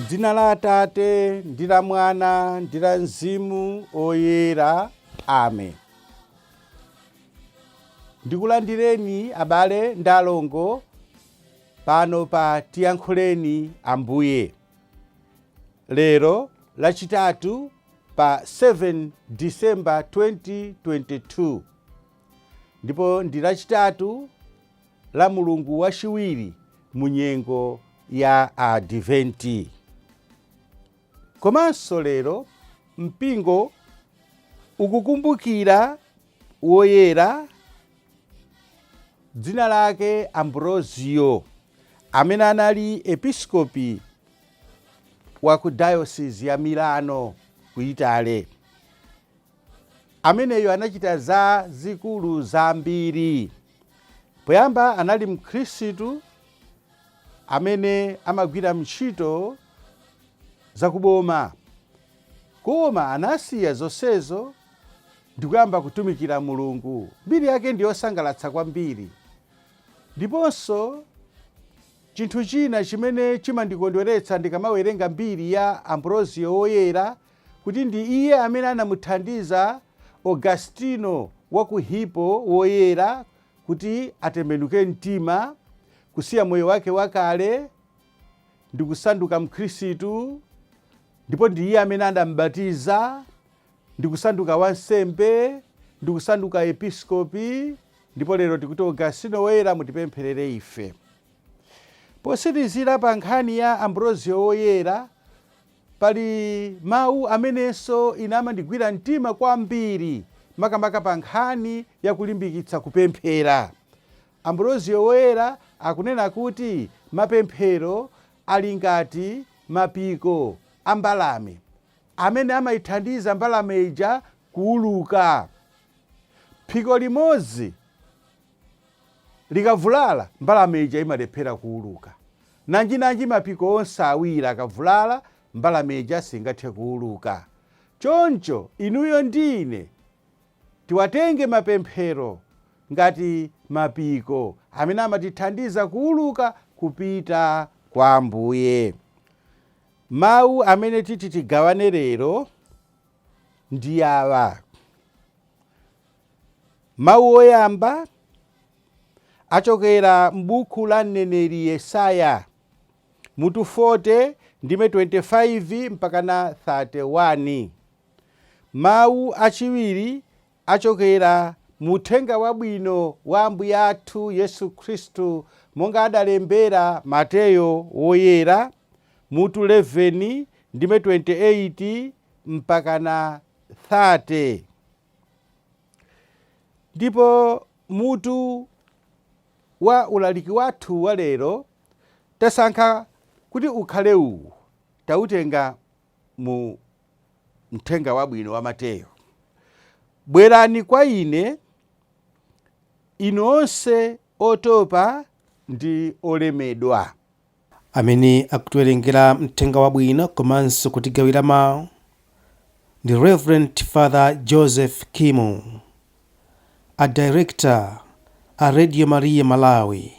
M'dzina la Atate ndi la Mwana ndi la Mzimu Oyera. Amen. Ndikulandireni abale ndi alongo pano pa Tiyankhuleni Ambuye. Lero lachitatu pa 7 December 2022 ndipo ndi lachitatu la mulungu wachiwiri mu nyengo ya Adventi. Komanso lero mpingo ukukumbukira woyera dzina lake Ambrosio amene anali episkopi wa ku diocese ya Milano ku Italy. Ameneyo anachita za zikulu zambiri. Poyamba anali mkhristu amene amagwira ntchito zakuboma, koma anasiya zonsezo ndikuyamba kutumikira Mulungu. Mbiri yake ndi yosangalatsa kwambiri. Ndiponso chinthu china chimene chimandikondweretsa ndikamawerenga mbiri ya Ambrosio Woyera, kuti ndi iye amene anamuthandiza Augustino wa ku Hippo Woyera kuti atembenuke mtima, kusiya moyo wake wakale ndi kusanduka Mkhristu, ndipo ndi iye amene adam'batiza ndi kusanduka wansembe ndi kusanduka episkopi, ndipo lero tikuti Augustino Woyera mutipempherere ife. Potsirizira pa nkhani ya Ambrosio Woyera, pali mawu amenenso ine amandigwira mtima kwambiri, makamaka pa nkhani ya kulimbikitsa kupemphera. Ambrosio Woyera akunena kuti mapemphero ali ngati mapiko a mbalame amene amaithandiza mbalame ija kuuluka. Phiko limodzi likavulala, mbalame ija imalephera kuuluka. Nanjinanji mapiko onse awiri akavulala, mbalame ija singathe kuuluka. Choncho inuyo ndi ine tiwatenge mapemphero ngati mapiko amene amatithandiza kuuluka kupita kwa Ambuye. Mawu amene titi tigawane lero ndi awa. Mawu oyamba achokera m'buku la mneneri Yesaya mutu 40 ndime 25 mpakana 31. Mawu achiwiri achokera mu Uthenga Wabwino wa Ambuye athu Yesu Khristu monga adalembera Mateyo Woyera mutu 11 ndime 28 mpakana 30. Ndipo mutu wa ulaliki wathu wa lero tasankha kuti ukhale uwu, tautenga mu Mthenga Wabwino wa Mateyo. Bwerani kwa ine, inu onse otopa ndi olemedwa. Amene akutiwerengera Mthenga Wabwino komanso kutigawira mawu ndi Rev. Father Joseph Kimu, a Director a Radio Maria Malawi.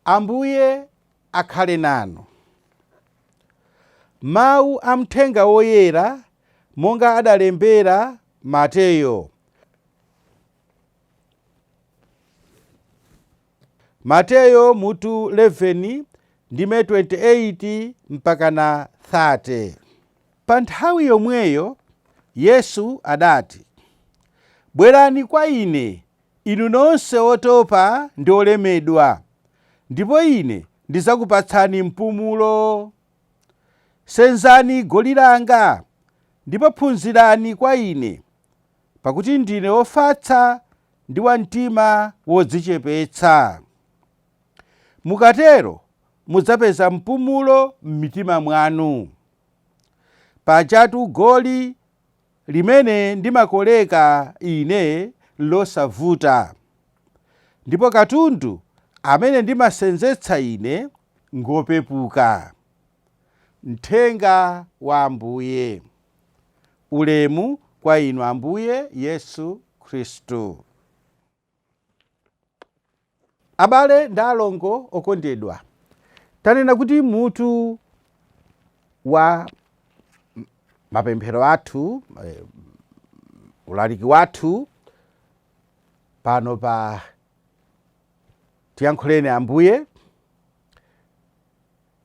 Ambuye akhale nanu. Mawu a Mthenga Woyera monga adalembera Mateyo. Mateyo mutu 11 ndime 28 mpakana 30. Pa nthawi yomweyo Yesu adati, Bwerani kwa Ine, inu nonse otopa ndi olemedwa, ndipo Ine ndidzakupatsani mpumulo. Senzani goli langa, ndipo phunzirani kwa Ine, pakuti ndine wofatsa ndi wa mtima wodzichepetsa. Mukatero mudzapeza mpumulo m'mitima mwanu. Pajatu goli limene ndimakoleka ine nlosavuta, ndipo katundu amene ndimasenzetsa ine ngopepuka. Mthenga wa Ambuye. Ulemu kwa inu Ambuye Yesu Khristu. Abale ndi alongo okondedwa, tanena kuti mutu wa mapemphero athu, ulaliki wathu pano pa Tiyankhuleni Ambuye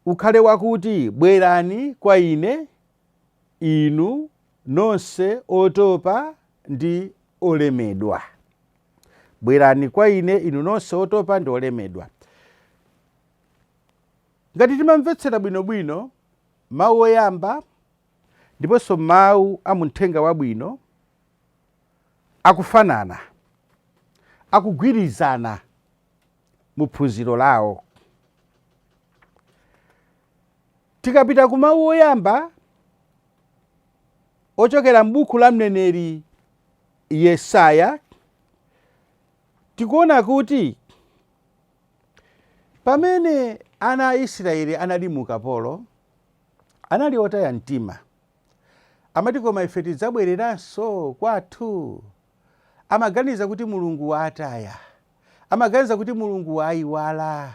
ukhale wakuti, bwerani kwa ine inu nonse otopa ndi olemedwa. Bwerani kwa ine inu nonse otopa ndi olemedwa. Ngati timamvetsera bwinobwino mawu oyamba ndiponso mawu a muthenga wabwino akufanana, akugwirizana mu phunziro lawo. Tikapita ku mawu oyamba ochokera m'buku la mneneri Yesaya, tikuona kuti pamene ana a Israeli anali mu ukapolo, anali otaya mtima. Amati, koma ife tidzabwereranso kwathu? Amaganiza kuti Mulungu waataya, amaganiza kuti Mulungu waayiwala.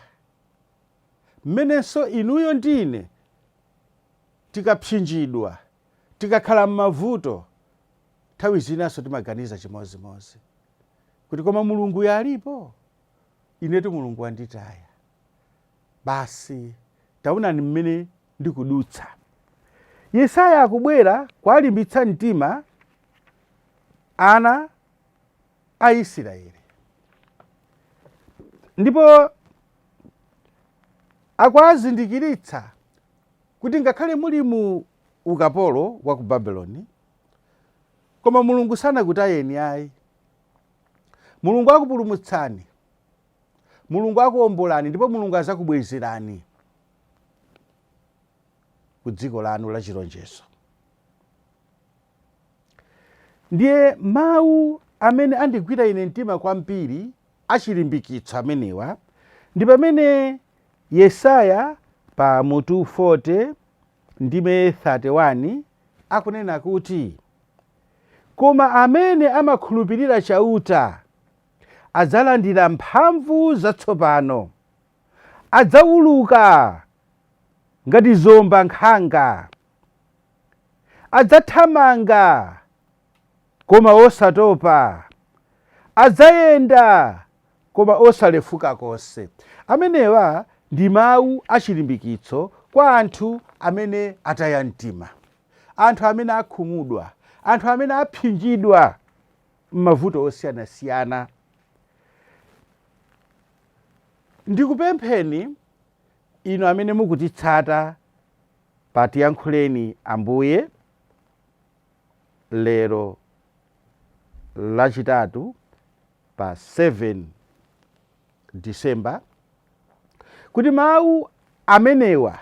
Mmenenso inuyo ndi ine tikapsinjidwa, tikakhala m'mavuto, nthawi zinanso timaganiza chimodzimodzi kuti koma Mulunguyo alipo? Inetu Mulungu wanditaya basi, taonani mmene ndikudutsa. Yesaya akubwera kuwalimbitsa mtima ana a Israeli, ndipo akuwazindikiritsa kuti ngakhale muli mu ukapolo wa ku Babeloni, koma Mulungu sanakutayeni ayi. Mulungu akupulumutsani, Mulungu akuwombolani, ndipo Mulungu azakubwezerani ku dziko lanu la chilonjezo. Ndiye mawu amene andigwira ine mtima kwambiri achilimbikitso amenewa ndi pamene Yesaya pa mutu 40 ndime 31 akunena kuti, koma amene amakhulupirira Chauta adzalandira mphamvu zatsopano, adzawuluka ngati ziwombankhanga, adzathamanga koma osatopa, adzayenda koma osalefuka konse. Amenewa ndi mawu achilimbikitso kwa anthu amene ataya mtima, anthu amene akhumudwa, anthu amene apsinjidwa m'mavuto osiyanasiyana. Ndikupempheni inu amene mukutitsata pa Tiyankhuleni Ambuye lero Lachitatu pa 7 December kuti mawu amenewa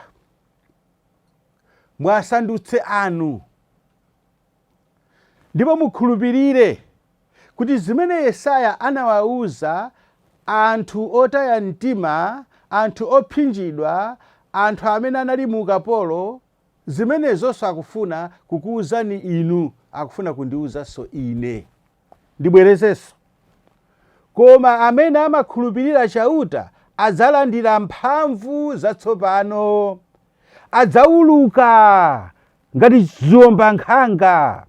mwasandutse anu ndipo mukhulupirire kuti zimene Yesaya anawauza anthu otaya mtima, anthu opsinjidwa, anthu amene anali mu ukapolo, zimenezonso akufuna kukuuzani inu, akufuna kundiuzanso ine. Ndibwerezenso, koma amene amakhulupirira Chauta adzalandira mphamvu zatsopano, adzauluka ngati ziwombankhanga,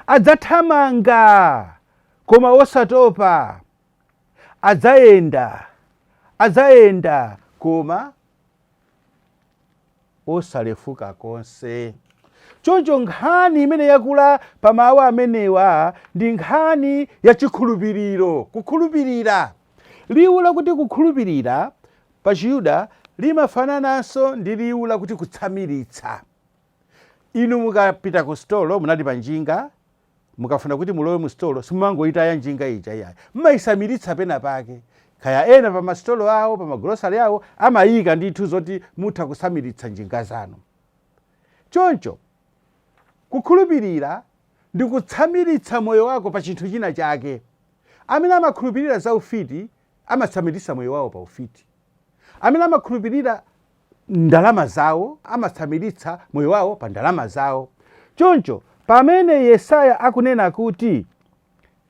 adzathamanga koma osatopa, adzayenda, adzayenda koma osalefuka konse. Choncho nkhani imene yakula pa mawu amenewa ndi nkhani ya chikhulupiriro, kukhulupirira. Liwu lakuti kukhulupirira pa Chiyuda limafanananso ndi liwu lakuti kutsamiritsa. Inu mukapita ku sitolo, munali pa njinga, mukafuna kuti mulowe mu sitolo, simumangoyitaya njinga ija iyayi, mumayisamiritsa pena pake. Kaya ena pa masitolo awo, pa magolosale awo, amayika ndithu zoti mutha kusamiritsa njinga zanu. Choncho kukhulupirira ndi kutsamiritsa moyo wako pa chinthu china chake. Amene amakhulupirira za ufiti amatsamiritsa moyo wawo pa ufiti. Amene amakhulupirira ndalama zawo amatsamiritsa moyo wawo pa ndalama zawo. Choncho pamene Yesaya akunena kuti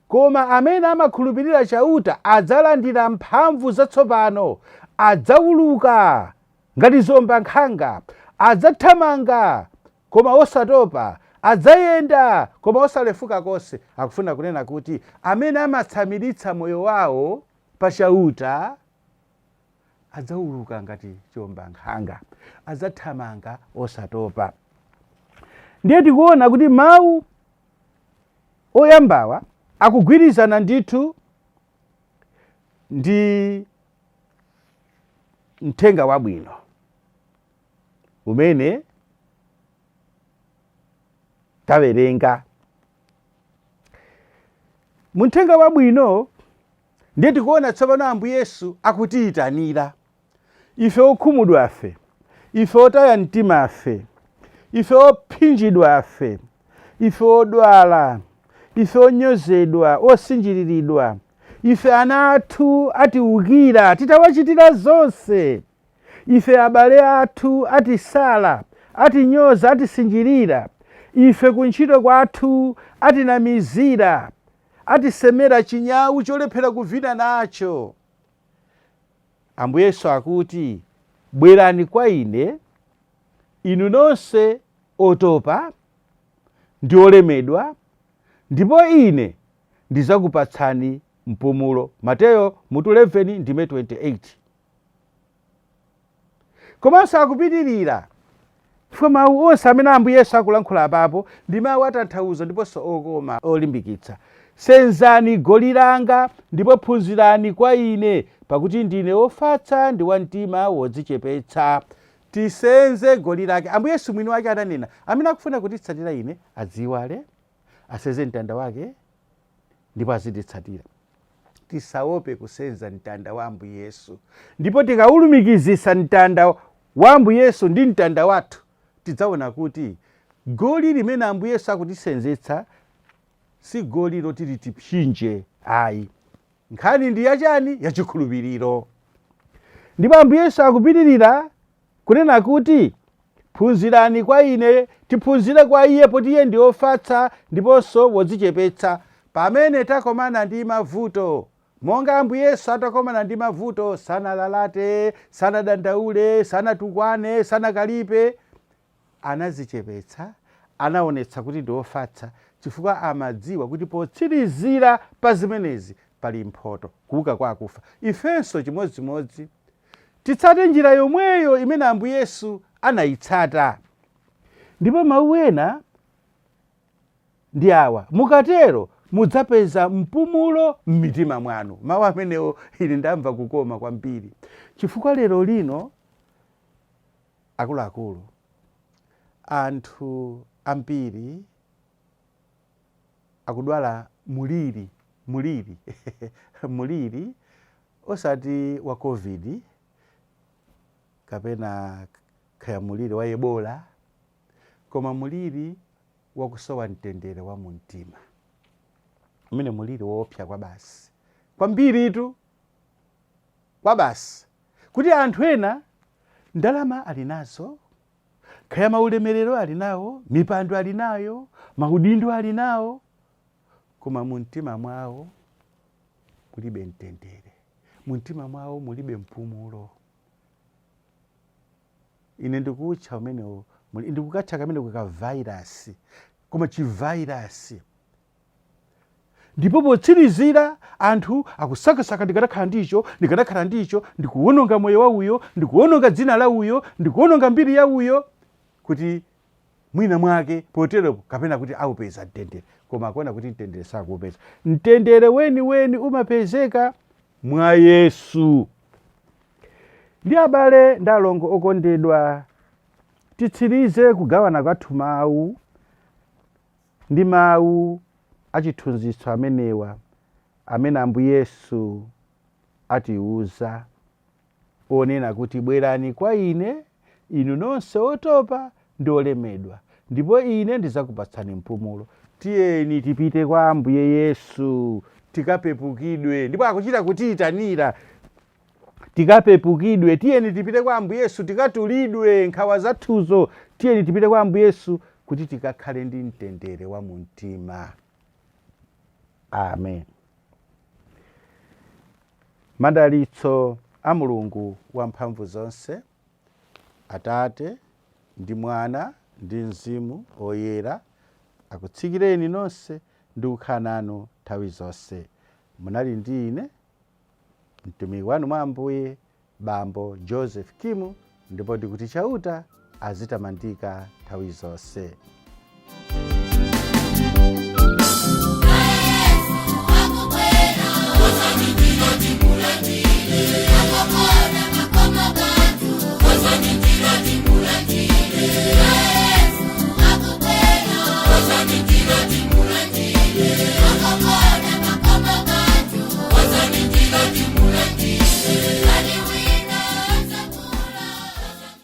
koma amene amakhulupirira Chauta adzalandira mphamvu zatsopano, adzauluka ngati ziwombankhanga, Adzathamanga koma osatopa, adzayenda koma osalefuka konse. Akufuna kunena kuti amene amatsamiritsa moyo wawo pa Chauta adzauluka ngati chiombankhanga, adzathamanga osatopa. Ndiye tikuona kuti mawu oyambawa akugwirizana ndithu ndi mthenga wabwino umene tawerenga. Muthenga wabwino ndiye tikuona tsopano Ambuye Yesu akutiyitanira ife okhumudwafe, ife otaya mtimafe, ife opsinjidwafe, ife odwala, ife onyozedwa, osinjiriridwa, ife ana athu atiukira titawachitira zonse, ife abale athu atisala, atinyoza, atisinjirira, ife kuntchito kwathu atinamizira, atisemera chinyawu cholephera kuvina nacho. Ambuye Yesu akuti, bwerani kwa ine inu nonse otopa ndi olemedwa, ndipo ine ndidzakupatsani mpumulo. Mateyo mutu 11 ndime 28. Komanso akupitirira, chifukwa mawu onse amene Ambuye Yesu akulankhula apapo ndi mawu atanthauzo ndiponso okoma olimbikitsa. Senzani goli langa ndipo phunzirani kwa ine, pakuti ndine wofatsa ndi wa mtima wodzichepetsa. Tisenze goli lake. Ambuye Yesu mwini wake ananena, amene akufuna kutitsatira ine adziiwale, asenze mtanda wake ndipo azinditsatira. Tisaope kusenza mtanda wa Ambuye Yesu, ndipo tikaulumikizitsa mtanda wa Ambuye Yesu ndi mtanda wathu, tidzaona kuti goli limene Ambuye Yesu akutisenzetsa si goli loti litipsinje ayi. Nkhani ndi yachani? Yachikhulupiriro. Ndipo Ambuye Yesu akupitirira kunena kuti, phunzirani kwa ine, tiphunzire kwa iye, poti iye ndi wofatsa ndiponso wodzichepetsa. Pamene takomana ndi mavuto, monga Ambuye Yesu atakomana ndi mavuto, sanalalate, sanadandaule, sanatukwane, sanakalipe, anadzichepetsa, anaonetsa kuti ndi wofatsa, chifukwa amadziwa kuti potsirizira pa zimenezi pali mphoto, kuuka kwa akufa. Ifenso chimodzimodzi titsate njira yomweyo imene Ambuye Yesu anayitsata. Ndipo mawu ena ndi awa, mukatero mudzapeza mpumulo m'mitima mwanu. Mawu amenewo ine ndamva kukoma kwambiri, chifukwa lero lino akuluakulu, anthu ambiri akudwala muliri, muliri muliri osati wa COVID kapena kaya muliri wa Ebola, koma muliri wakusowa mtendere wa mumtima, umene muliri woopsa kwa basi kwambiritu, kwa basi, kuti anthu ena ndalama ali nazo, kaya maulemerero ali nawo, mipando ali nayo, maudindo ali nawo, koma mumtima mwawo mulibe mtendere, mumtima mwawo mulibe mpumulo. Ine ndikutcha umenewo, ndikukatcha kameneko ka virus, koma chivirus. Ndipo potsirizira anthu akusakasaka, ndikanakhala ndicho, ndikanakhala ndicho, ndikuwononga moyo wa uyo, ndikuwononga dzina la uyo, ndikuwononga mbiri ya uyo, kuti mwina mwake poteropo kapena kuti aupeza mtendere. Koma akuona kuti mtendere sakuupeza. Mtendere weniweni umapezeka mwa Yesu. Ndi abale ndi alongo okondedwa, titsirize kugawana kwathu mawu ndi mawu achithunzitso amenewa amene Ambuye Yesu atiuza, onena kuti, bwerani kwa ine inu nonse otopa ndi olemedwa, ndipo ine ndidzakupatsani mpumulo. Tiyeni tipite kwa Ambuye Yesu tikapepukidwe. Ndipo akuchita kutiyitanira tikapepukidwe. Tiyeni tipite kwa Ambuye Yesu tikatulidwe nkhawa zathuzo. Tiyeni tipite kwa Ambuye Yesu kuti tikakhale ndi mtendere wa mumtima. Amen. Madalitso a Mulungu wamphamvu zonse, Atate ndi Mwana ndi Mzimu Oyera akutsikireni nonse ndi kukhala nanu nthawi zonse. Munali ndi ine mtumiki wanu mwa Ambuye, Bambo Joseph Kimu, ndipo ndikuti Chauta azitamandika nthawi zonse.